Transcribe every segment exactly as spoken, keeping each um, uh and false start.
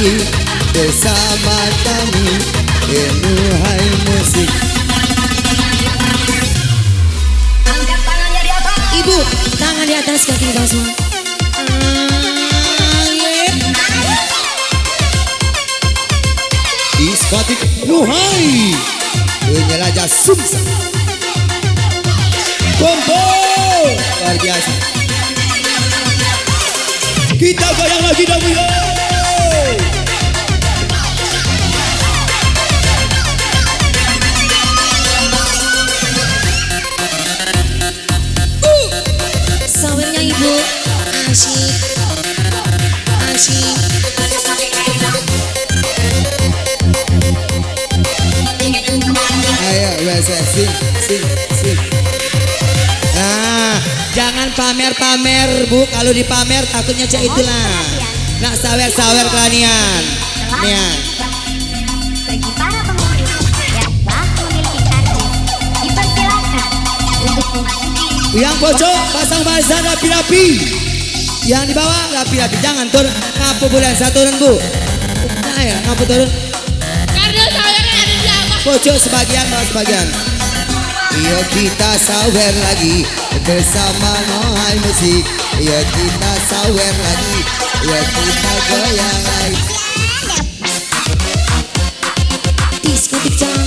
Bersama kami, Nuhai Musik. Angkat tangannya di atas. Ibu, tangan di atas, kaki di bawah semua. Ah, ye. Diskotik Nuhai. Penjelaja Sumsang. Kompo. Luar biasa. Kita goyang lagi dong, yo. Sawernya ibu. Asyik. Asyik. Ayo, wes, wes, sing, sing, sing. Nah, jangan pamer-pamer, Bu. Kalau dipamer, takutnya cak itulah. Nak sawer-sawer kelanian. Nian. Bagi para pengunjung yang telah memiliki karcis, dipersilakan untuk memasuki. Yang pojok, pasang barisan rapi-rapi. Yang di bawah, rapi-rapi. Jangan turun. Ngapa bulan saya turun, Bu? Nah, ya, ngapa turun? Karena saya ada di atas. Pojok sebagian, bawah sebagian. Iyo, kita sawer lagi bersama Nuhai Musik. Iyo, kita sawer lagi. Iyo, kita goyang lagi. Diskotik Jang,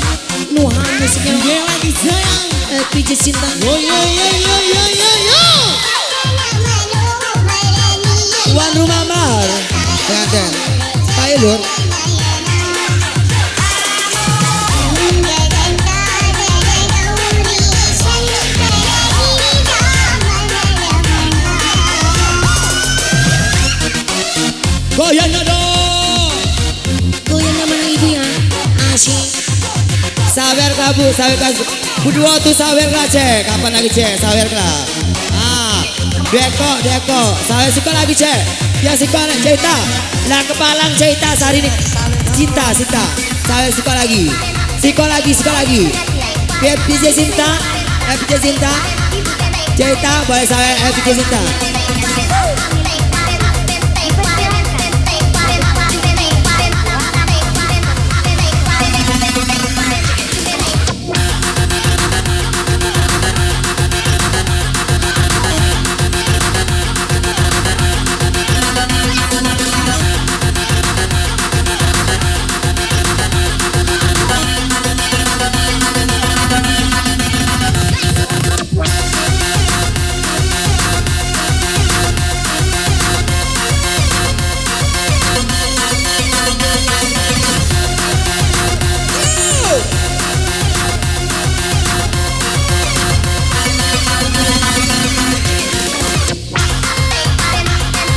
Nuhai Musiknya. Dia lagi sayang. Eh, P J Sinta. Yo, yo, yo, yo, yo, yo, yo. Tuan rumah Mar. Pengantin. Pak Ilur. Goyang dong. Goyangnya mana ibu ya? Asyik. Sawer kelabu, sawer kelabu. Beduo tu sawer lah, cek. Kapan lagi, cek? Sawer lah. Ah, deko, deko. Sawer sikok lagi, cek. Yang sikok nak cerita. Lah kepalang cerita sehari ni. Cinta, cinta. Sawer sikok lagi. Sikok lagi, sikok lagi. Biar P J Sinta, eh, P J Sinta. Cerita, boleh sawer, eh, P J Sinta.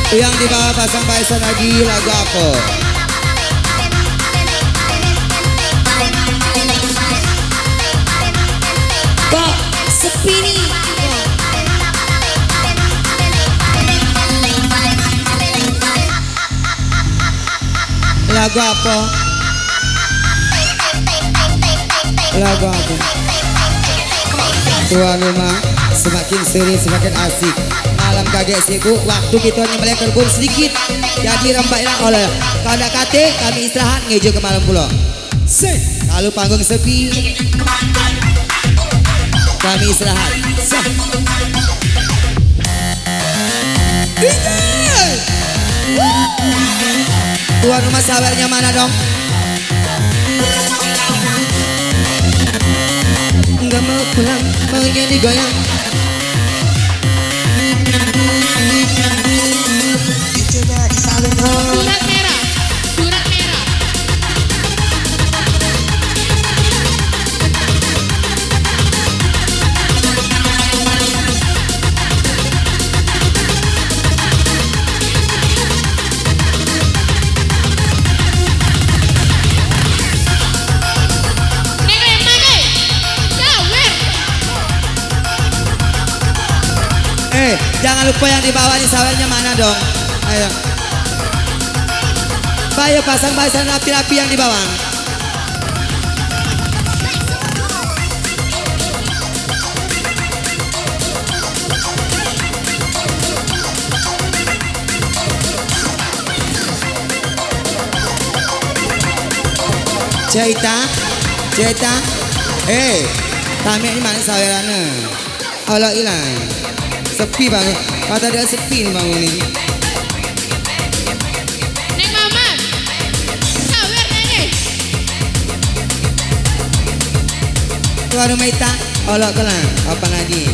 Yang di bawah pasang barisan lagi, lagu apa? Kok sepi ni? Lagu apa? Lagu apa? Tuan rumah, semakin sore semakin asik. Malam kagek sibuk, waktu kita hanya melek terbun sedikit. Jadi rempak ilang oleh. Kalau dak katik, kami istirahat, ngejo ke malam pulo. Seh, kalau panggung sepi, kami istirahat. Sah. Tuan rumah sawernya mana dong? Enggak mau pulang, maunya digoyang. Coba disawer dong. Surat merah. Surat merah. Eh, jangan lupa yang di bawah ni sawernya mana dong? Ayo. Baik, pasang barisan rapi-rapi yang di bawah. Cerita, cerita. Eh, kami ni mana sawerane? Alah ilang. Sepi banget. Kata dia sepi ni bangun ni. Neng Mamat. Sawer neng eh. Tuan rumah ita, olok kelang. Apa lagi?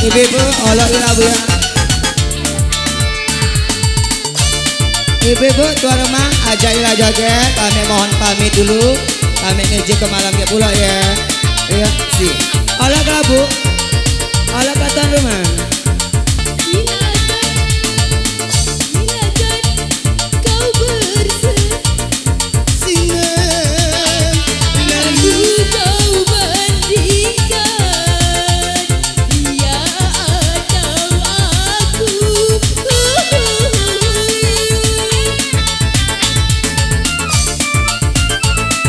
Ibu-ibu, olok ilang bu ya. Ibu-ibu, tuan rumah, ajak ilang joget. Kami mohon pamit dulu. Kami ngejek ke malam ke pulo ya. Iya, si. Olok ke bu. Olok ke tuan rumah. Silakan, silakan kau berse- Singa. Lalu kau bandingkan dia atau aku.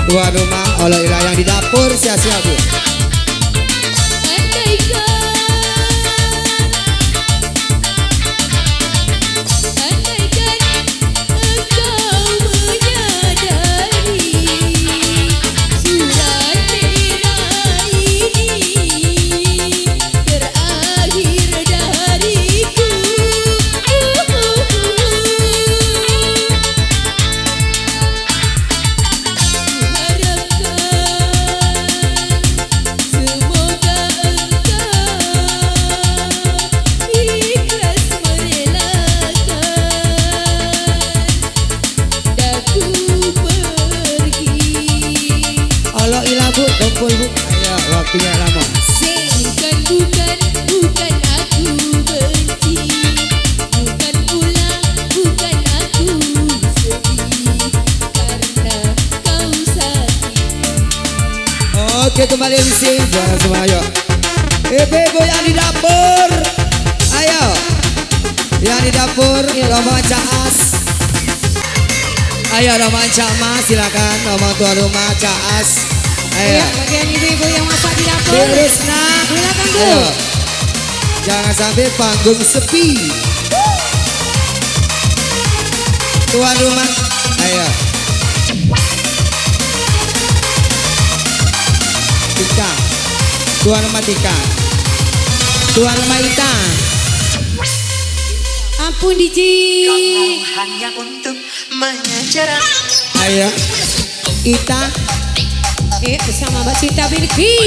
Tuan rumah, olok ilang yang di dapur, sia-sia bu. Andaikan, andaikan Engkau menyadari surat merah ini berakhir dariku. Kuharapkan semoga engkau ikhlas merelakan daku pergi. Olok ilang bu, kumpul bu. Ayo, waktunyo lamo. Sing. Bukan, bukan, bukan aku benci. Bukan pula, bukan aku sedih karena kau sakit. Oke, kembali di sini, juara semua, ayo. Ibu-ibu yang di dapur, ayo. Yang di dapur, rombongan Cak As. Ayo, rombongan Cak Mas, silakan. Rombongan tuan rumah, Cak As. Ayo. Iya, bagian ibu-ibu yang masak di dapur. Bu Rusna. Silakan, Bu. Ayo. Jangan sampai panggung sepi. Tuan rumah, ayo. Tika. Tuan rumah Tika. Tuan rumah Ita. Ampun, Diji. Hanya untuk mengejar. Ayo. Ita. Eh, bersama Mbak Cinta Bilki.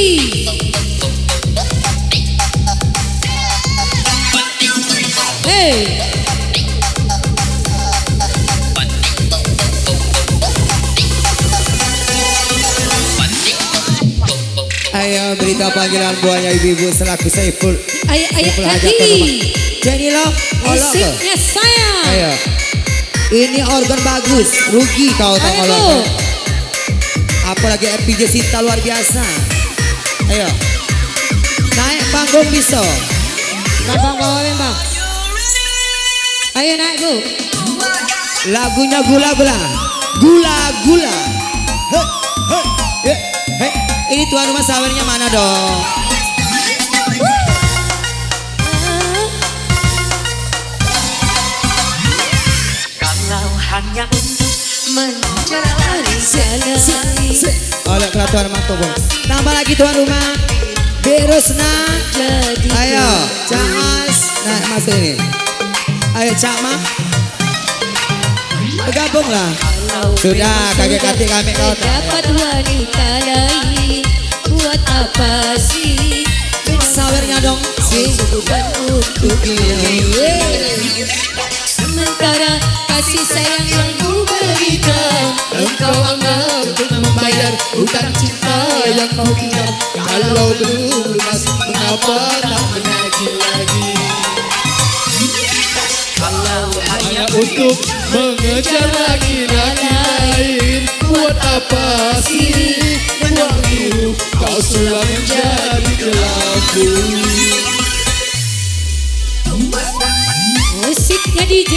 Hei. Ayo, berita panggilan buahnya ibu-ibu selaku Saiful. Ayo, ayo, Saiful Hajat lagi. Jenny lo, olok ke? Nasibnya saya. Ayo. Ini organ bagus, rugi kau tak olok ke. Apalagi F P J Sinta luar biasa. Ayo. Naik panggung bisa. Bang, bang, bawa, bang, bang. Ayo naik, Bu. Lagunya gula-gula. Gula-gula. He, he, he, he. Ini tuan rumah sawernya mana dong? Kalau hanya untuk menjalani. Oleh peraturan Mas Tobong. Tambah lagi tuan rumah. Berusna. Ayo, Cak As. Nah, Mas ini. Ayo, Cak Ma. Bergabunglah. Sudah, kaget katik kami kau. Dapat wanita lain, buat apa sih? Sawernya dong, sih. Untuk diri. Sementara kasih sayang yang ku berikan, engkau anggap untuk membayar hutang cinta yang kau pinjam. Kalau belum lunas, mengapa nak menagih lagi? Kalau hanya untuk mengejar laki-laki lain, buat apa sih buang biru kau sudah menjadi Tipnya D J.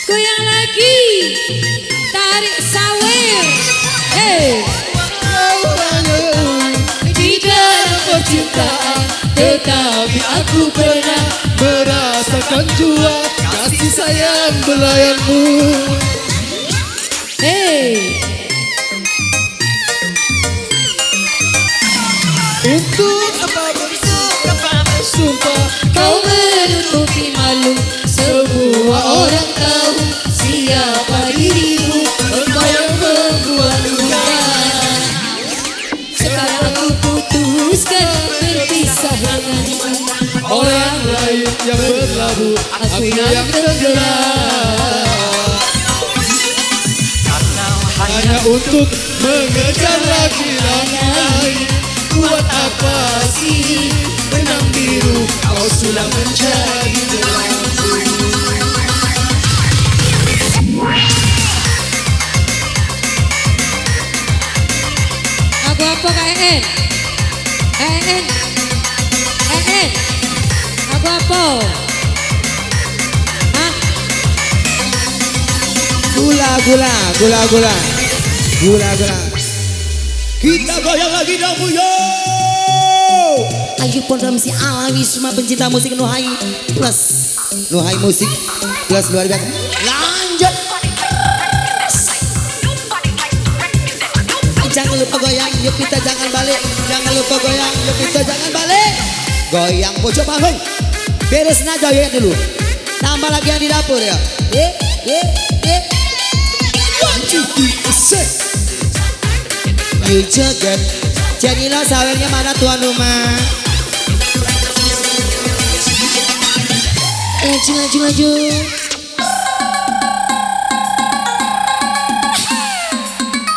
Goyang lagi. Tarik sawer. Hey. Di dalam percintaan, tetapi aku pernah merasakan jua kasih sayang belayanmu. Hey. Untuk apa bersumpah, kau menutupi malu. Semua orang tahu siapa dirimu. Engkau yang membuat luka. Sekarang aku putuskan berpisah dengan orang lain yang berlabuh, aku yang tenggelam. Hanya untuk mengejar lagi-lagi. Buat apa sih benang biru kau sulap menjadi gelap? Lagu apa, Kak Een? Kak Een? Kak Een? Lagu apa? Hah? Gula, gula, gula, gula. Gula, gula. Kita goyang lagi dong, Bu, yo. Ayo, Pondok M C Alawi, semua pencinta musik Nuhai Plus. Nuhai Musik Plus luar biasa. Lanjut. Jangan lupa goyang, yuk kita jangan balik. Jangan lupa goyang, yuk kita jangan balik. Goyang pojok panggung. Beresin aja ya dulu. Tambah lagi yang di dapur ya. Ye, ye, ye. One, two, three, set. Yuk joget. Jadilah sawernya mana tuan rumah. Laju, laju, laju.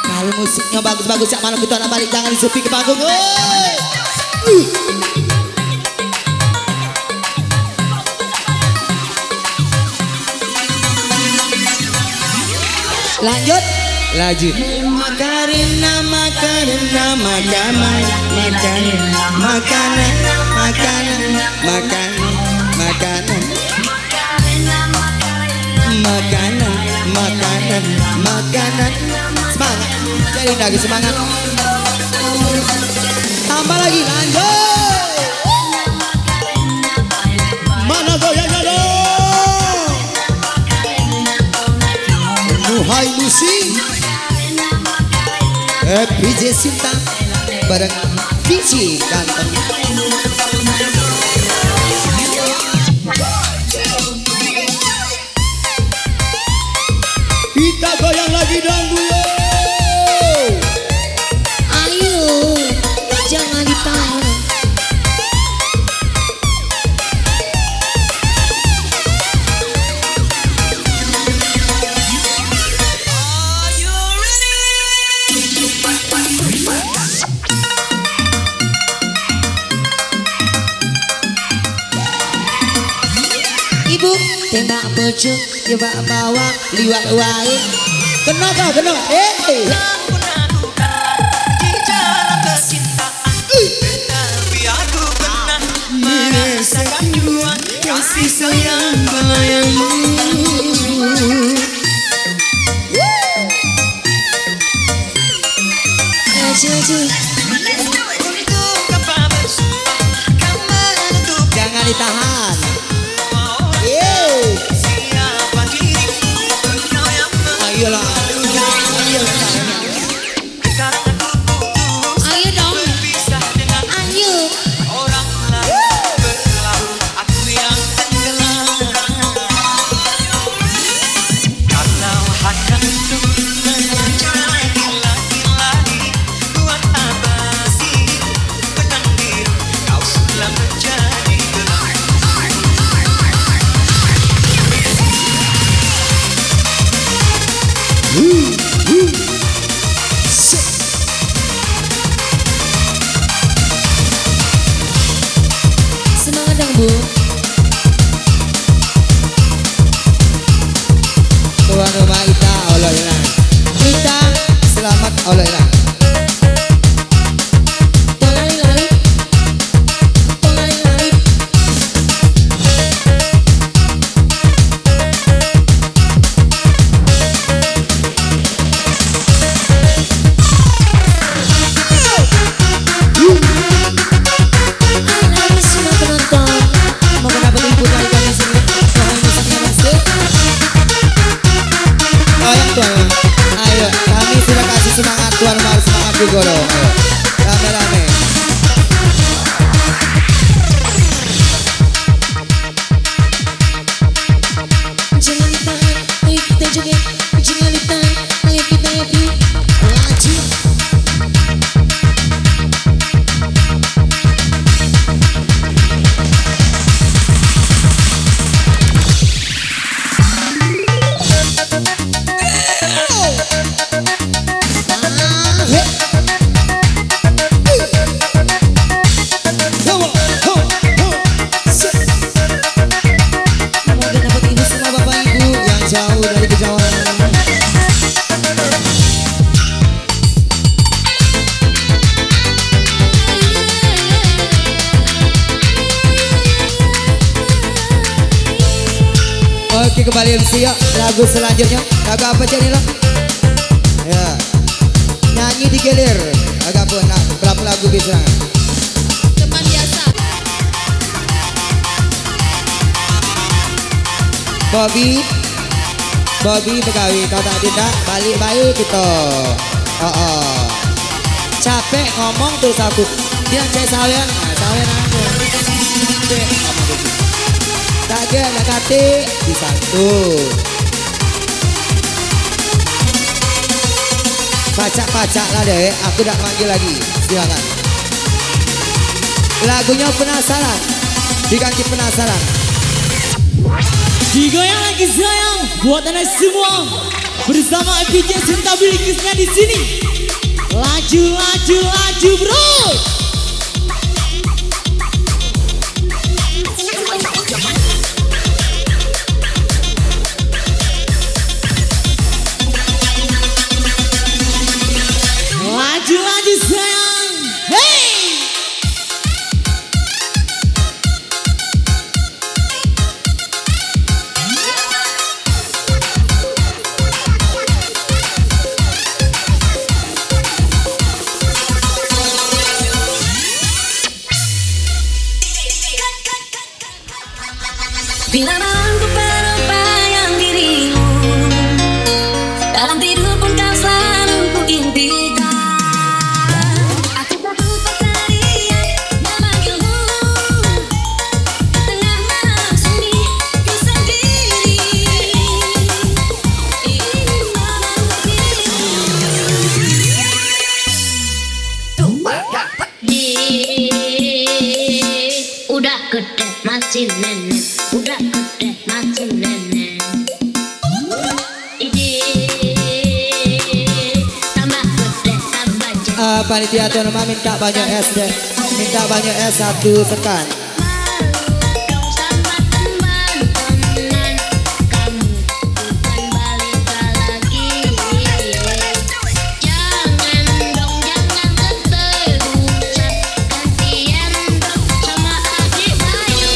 Kalau musiknya bagus-bagus, cak malam kita nak balik, jangan disepi ke panggung, woi. Lanjut. Laju. Makarena, makarena, makanan, makanan, makanan, makanan, makanan, makanan. Makanan, makanan, makanan. Semangat. Jadi lagi semangat. Tambah lagi, lanjut. Mana goyangnya dong? Nuhai Musik. Eh, P J Sinta. Bareng P J Ganteng. Kita goyang lagi dong, Bu, yo. Ayo, jangan ditahan. Ibu, tembak pojok. Coba bawa liwat wae. Kena kau, kena. Eh, eh. Merasakan jua kasih sayang belayanmu. Aduh, aduh. Jangan ditahan. Yeay. Ayolah. Ayo dong. Ayo. Semangat dong, Bu. Tuan rumah Ita, Allah ilang. Ita, selamat, Allah ilang. Halo, semua penonton. Mau kena penghibur lagi kami sini. Pokoknya sini masih. Oh, yang tua, ya. Ayo, kami sudah kasih semangat, Tuan Mar, semangat juga dong. Ayo. Rame-rame. Jangan ditahan, ayo kita joget. Jangan ditahan, ayo kita happy. Laju. Semoga dapat ibu semua bapak ibu yang jauh dari kejauhan. Oke, kembali M C, yuk. Lagu selanjutnya. Lagu apa, Cak Nila? Ya. Nyanyi digilir. Lagu apa? Nah, berapa lagu bisa? Teman biasa. Bobby, Bobby begawe, kau tak ada tak, balik bae kita. Oh, oh. Capek ngomong terus aku. Dia cek sawean, nah, sawean aku. Cek ngomong terus. Tak ada nak kate, di satu. Pacak-pacak lah deh, aku dak manggil lagi. Silakan. Lagunya Penasaran. Diganti Penasaran. Digoyang lagi sayang buat anda semua. Bersama F P J Cinta Bilikisnya di sini. Laju, laju, laju, bro. Laju, laju, sayang. Hey! Bila malam ku terbayang dirimu, dalam tidur pun kau selalu ku impikan. Aku tak lupa teringat memanggilmu, di tengah malam sunyi ku sendiri. Ingin memeluk dirimu. Udah gede masih nenek, udah gede masih nenek. Ini tambah gede tambah jelek. Ah, panitia tuan rumah minta banyak es deh. Minta banyak es satu sekan. Malu dong sama teman-teman, kamu bukan balita lagi. Jangan dong, jangan keterusan. Gantian dong sama adik Bayu.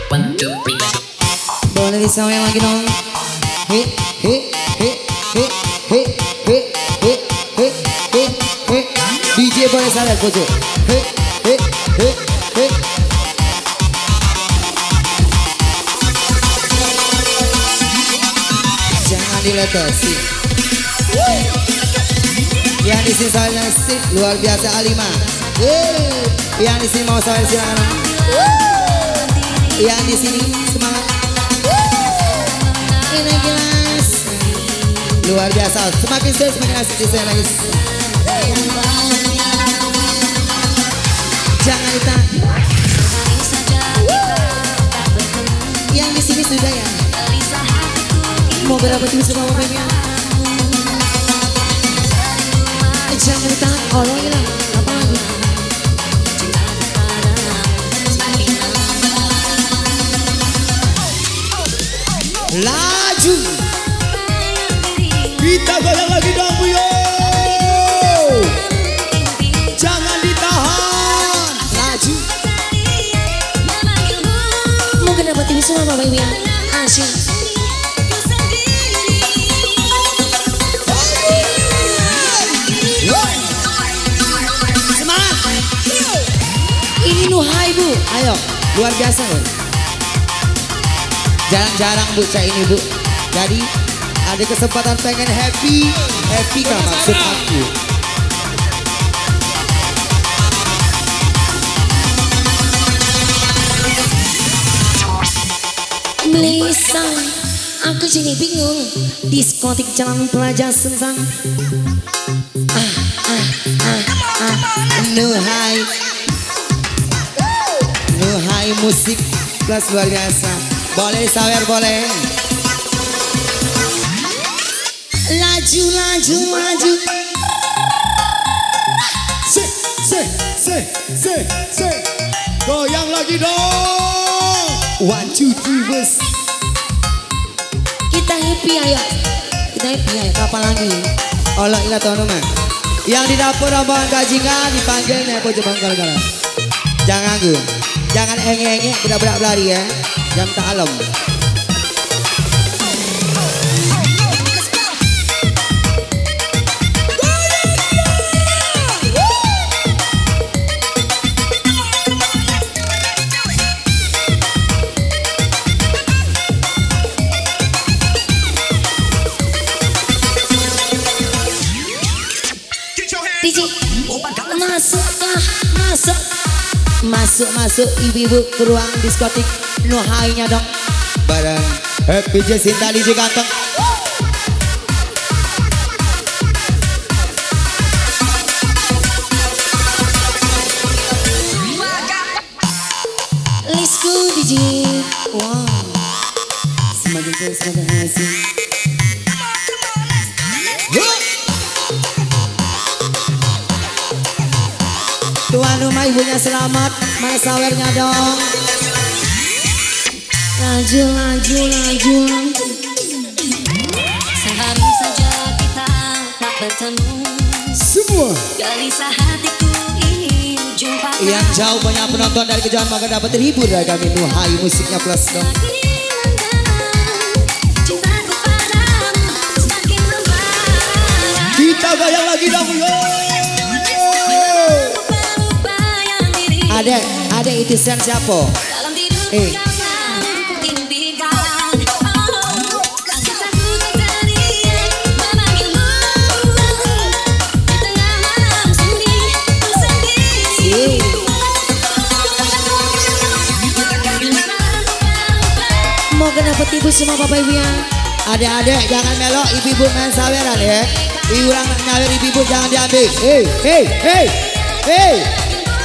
One, two, three, let's go. Boleh disawer lagi dong. Hei, hei, hei. D J boleh sawer, bocor. Hei, hei, hei, hei. Jangan diletasi. Yang di sini sawernya sip, luar biasa Alima. Yeay. Yang di sini mau sawer silakan. Yang di sini semangat. Ini jelas. Luar biasa. Semakin seru semakin asik di sini lagi. Jangan lupa. Yang di sini sudah ya. Mau berapa jus sama bapaknya? Jangan ditahan, Allah hilang. Apa lagi? Semakin lama, Laju. Kita goyang lagi dong, Bu, yo. Jangan ditahan. Laju. Mungkin dapat ini semua, Bapak Ibu, ya. Asyik. Semangat. Ini Nuhai, Bu. Ayo, luar biasa, Bu. Jarang-jarang, Bu, cak ini, Bu. Jadi, ada kesempatan pengen happy, happy kah maksud aku? Melisa, aku jadi bingung. Diskotik jalan pelajar sensang. Ah, ah, ah, ah. Nuhai. Nuhai musik plus luar biasa. Boleh sawer, boleh. Laju, laju, laju. Sik, sik, sik, sik, sik. Goyang lagi dong. One, two, three, verse. Kita happy, ayo. Kita happy, ayo. Kapan lagi? Olok ila tuan rumah. Yang di dapur rombongan Kak Jingga dipanggil nek pojok bangkal kala. Jangan ganggu. Jangan engek-engek, berak-berak belari, ya. Jam tak alem. D J, masuk kah? Masuk. Masuk, masuk ibu-ibu ke ruang diskotik Nuhainya dong. Bareng Happy Jacinta D J ganteng. Lisku D J. Wow. Semakin jauh, semakin asik. Tuan rumah ibunya selamat, mana sawernya dong? Laju, laju, laju, laju. Sehari saja kita tak bertemu. Semua. Gelisah hatiku ingin jumpa. Yang jauh banyak penonton dari kejauhan, maka dapat terhibur dari kami. Nuhai musiknya plus dong. Semakin mendalam cintaku padamu, semakin membara. Kita goyang lagi dong, yo. Adek, adek itu sen siapa? Eh. Mau kena petibu semua bapak ibu ya. Adek-adek jangan melok ibu-ibu main saweran ya. Ibu orang nak nyawer ibu-ibu jangan diambil. Hei, hei, hei, hei.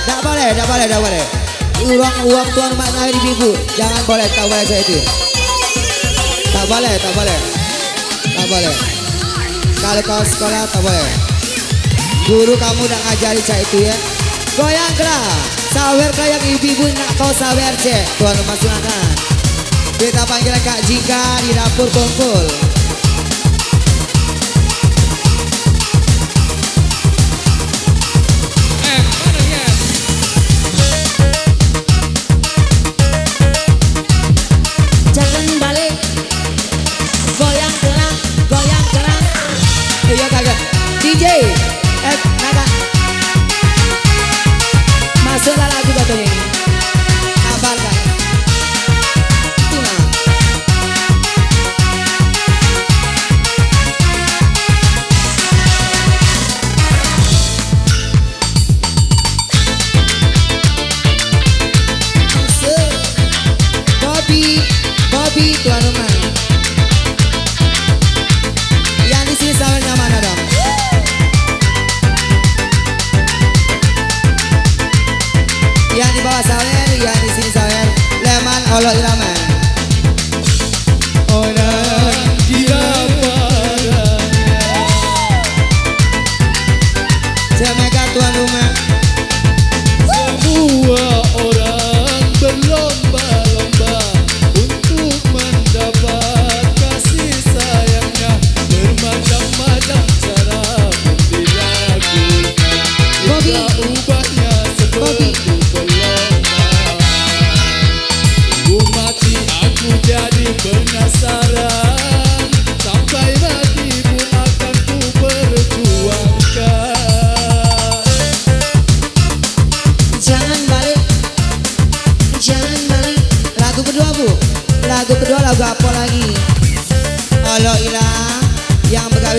Tak boleh, tak boleh, tak boleh. Uang, uang tuan rumah kawin ibu-ibu. Jangan boleh, tak boleh cak itu. Tak boleh, tak boleh. Tak boleh. Kalau kau sekolah, tak boleh. Guru kamu dak ngajari cak itu ya. Goyang kela. Sawer kela yang ibu-ibu nak kau sawer cek. Tuan rumah sunatan. Kita panggil Kak Jika di dapur kumpul. Jangan balik. Goyang gerak, goyang gerak. Iya kagak? D J, eh, kagak. Masuklah lagu katanya ini. Sabar, Kak. Itu nah.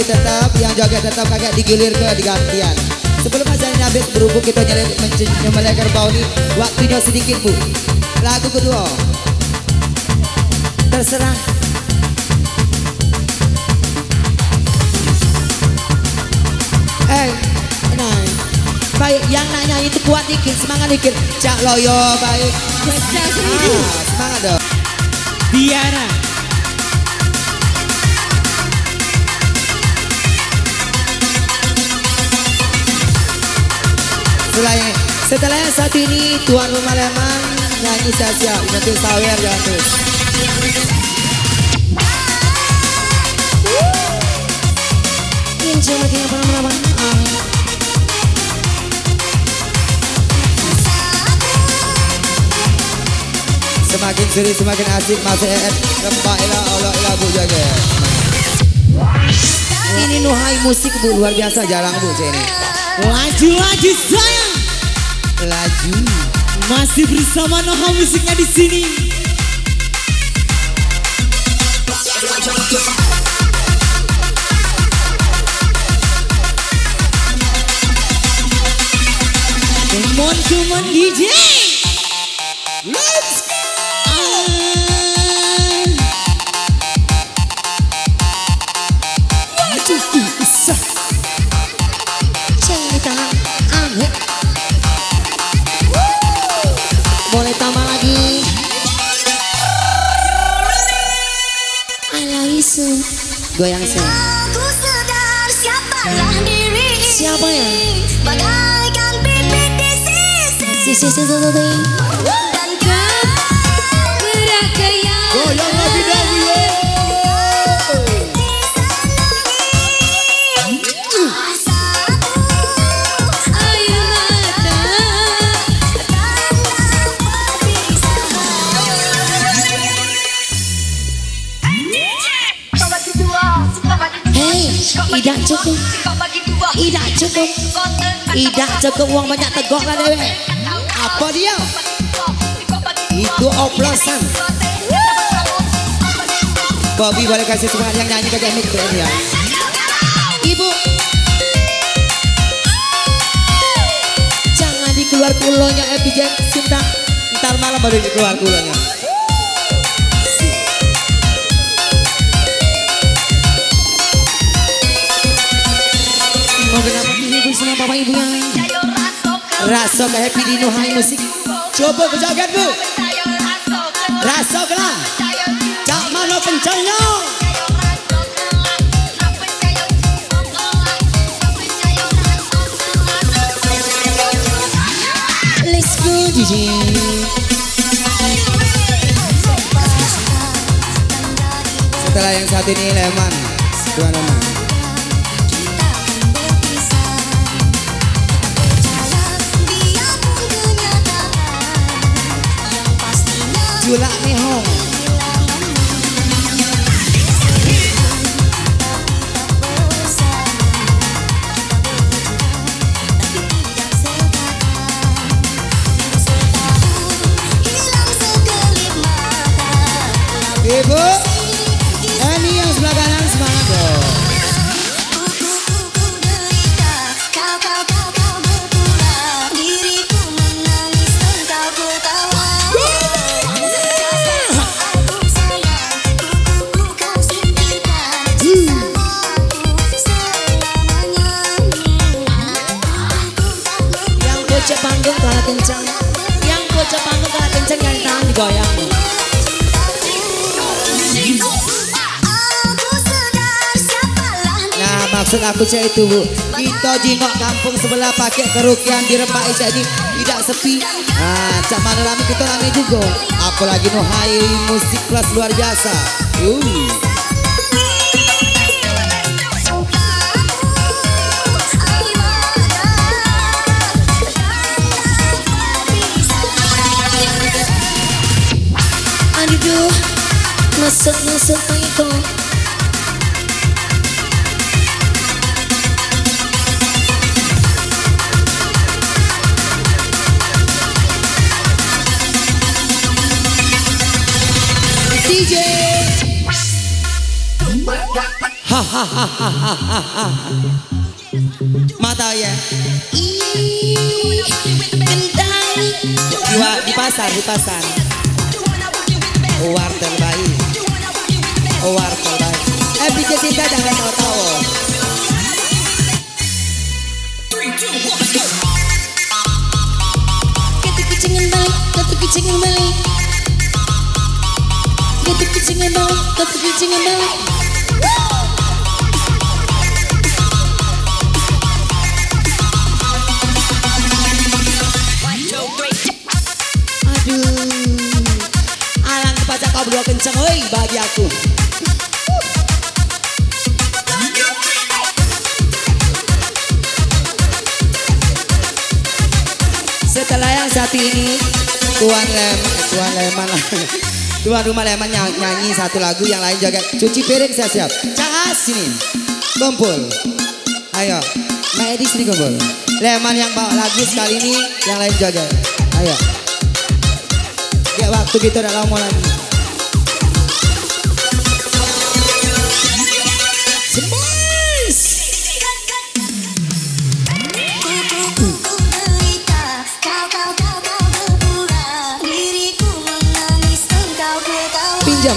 Tetap yang joget tetap kagak digilir ke digantian. Sebelum acara ini habis, berhubung kita nyele-, menc-, nyembelih kerbau ni, waktunya sedikit, Bu. Lagu kedua. Terserah. Eh, nah. Baik, yang nak nyanyi tu kuat dikit, semangat dikit. Cak Loyo, baik. Pecah seribu. Ah, semangat dong. Biara. Selain, setelah yang satu ini, tuan rumah Leman nyanyi siap-siap. Nanti sawer jangan terus. Injil lagi apa nama-nama? Ah. Semakin suri semakin asik, masih eet. Lempak ila, olok ila, Bu, jaga. Ini Nuhai Musik, Bu, luar biasa, jarang, Bu, cek ini. Laju, laju, sayang. Laju. Masih bersama Nuhai Musiknya di sini. Come on, come on, D J. Let's go. Ah. Maju, bisa. Cerita aneh. Boleh tambah lagi. I love you so. Goyang, sayang. Aku sadar siapalah diri. Siapa ya? Bagaikan bibit di sisi. Sisi, sisi, sisi. Dan kau berkayal. Goyang lebih dahulu. Air mata. Hei, idak cukup. Idak cukup. Idak cukup wong banyak tegok lah dewek. Apa dia? Itu oplosan. Bobby boleh kasih semangat yang nyanyi ke teknik ya. Ibu. Jangan dikeluar kulonyo, eh, Pijen, Sinta. Ntar malam baru dikeluar kulonyo. Mau kenapa ibu sama bapak ibu yang raso ke happy di Nuhai Musik? Coba bejoget, Bu. Raso ke lah. Cak mano kencangnya? Let's go, D J. Setelah yang satu ini, Leman. Tuan rumah. Julak Mihong. Ibu, Eni yang sebelah kanan, semangat dong. Yang pojok panggung kalah kencang. Yang pojok panggung kalah kencang, yang tangan digoyang. Nah, maksud aku cak itu, Bu. Kita jingok kampung sebelah pakai kerukian di Rembak Ijak ni tidak sepi. Nah, cak mana rame, kita rame juga. Apalagi Nuhai Musik Plus luar biasa. Uh. Aduh, masuk, masuk, ayo. D J. Mata ya. Ih, kentai. Di wa-, di pasar, di pasar. Wartel baik. Wartel baik. Eh, pikir kita jangan tahu-tahu. Kata kucingan balik, kata kucingan balik. Kata kucingan balik, kata kucingan balik. Aduh. Alang pacak kau berdua kenceng, oi, bagi aku. Setelah yang satu ini, Tuan Lem-, Tuan Leman, Tuan Rumah Leman ny-, nyanyi satu lagu, yang lain joget. Cuci piring siap-siap. Cak As sini. Kumpul. Ayo. Mak Edi sini kumpul. Leman yang bawa lagu sekali ini, yang lain joget. Ayo. Gek waktu kita dak lamo lagi. Sembus. Pinjam.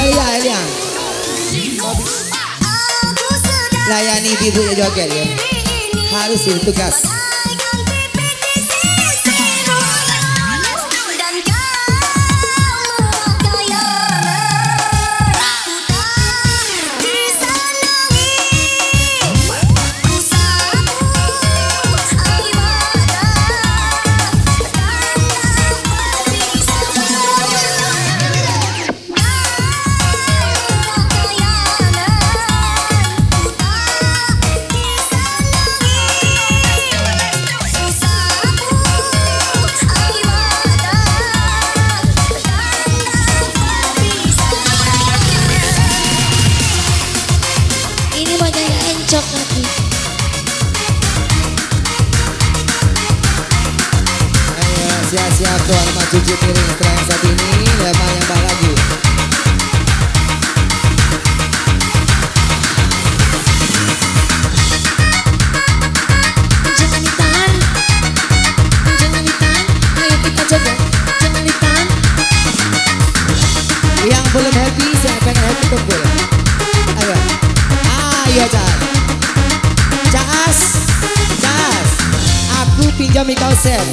Elia, Elia. Layani ibu-ibu yang joget ya. Harus itu tugas. Ini mau nyanyi encok lagi. Ayo, siap-siap tuan rumah cuci piring setelah yang satu ini, lepas yang bak lagu. Jangan ditahan, jangan ditahan, ayo kita joget, jangan ditahan. Yang belum happy, siapa yang happy kumpul. Ayo. Ayo, Cak. Cak As. Cak As. Aku pinjam ikau sen.